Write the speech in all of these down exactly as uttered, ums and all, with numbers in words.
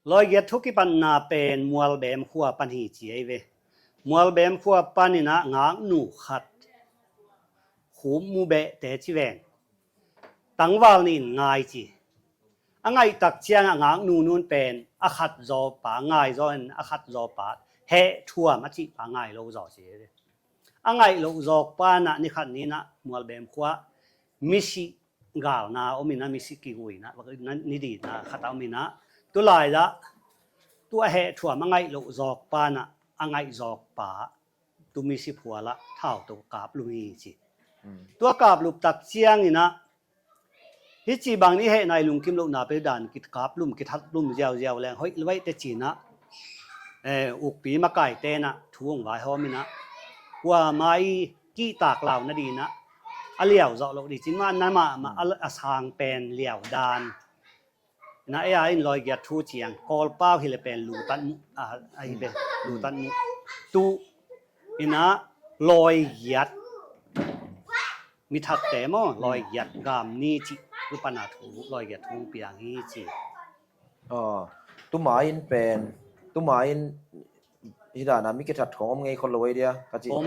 Lawigiat thu kipatna pen Mualbem khua pan hi ci ei ve. Mualbem khua paninah ngaknu khat khum mu behte ci veng. Tangval nih in ngai ci. A ngaihtak ciangah ngaknu nun pen a khat zawpa ngai zaw in a khat zawpa heh thuam a cihpa ngai lo zaw ci ei ve. A ngaih loh zawk panah nikhat ninah Mualbem khua misih galna ominah misih kiguinah nidina khat a ominah tulailah tu a heh thuam a ngaih loh zawk panah a ngaih zawkpa tu misih phualah thau to kaplum hi ci. Tua kapluptak cianginah hih ci bang i heh nai lungkim lohna pe dan kikaplum kithatlum ziauziau leng hoih luaih te cinah ukpi makai tenah thu hong vaihawm inah kuama i kihtak lau nadinah a liau zawh loh dih cin mah na mahmah a sang pen liau dan na ei a in lawigiat thu ciang Kawlpau hi le pen lutat muh ahi be lutat muh tu inah lawigiat mithatte maw lawigiat gam ni cih tu pana thu lawigiat thu piang hi ci. Tuma in pen tuma in hidana mi kithat khong om ngei khol lo ei dia ka cih om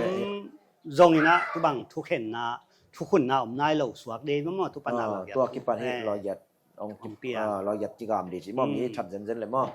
zonginah tu bang thukhenna thukhunna om nai lo suak dei maw tu pana lawigiat tua kipan hi lawigiat ong piang lawigiat kigam dih cih maw mi that zenzen le maw.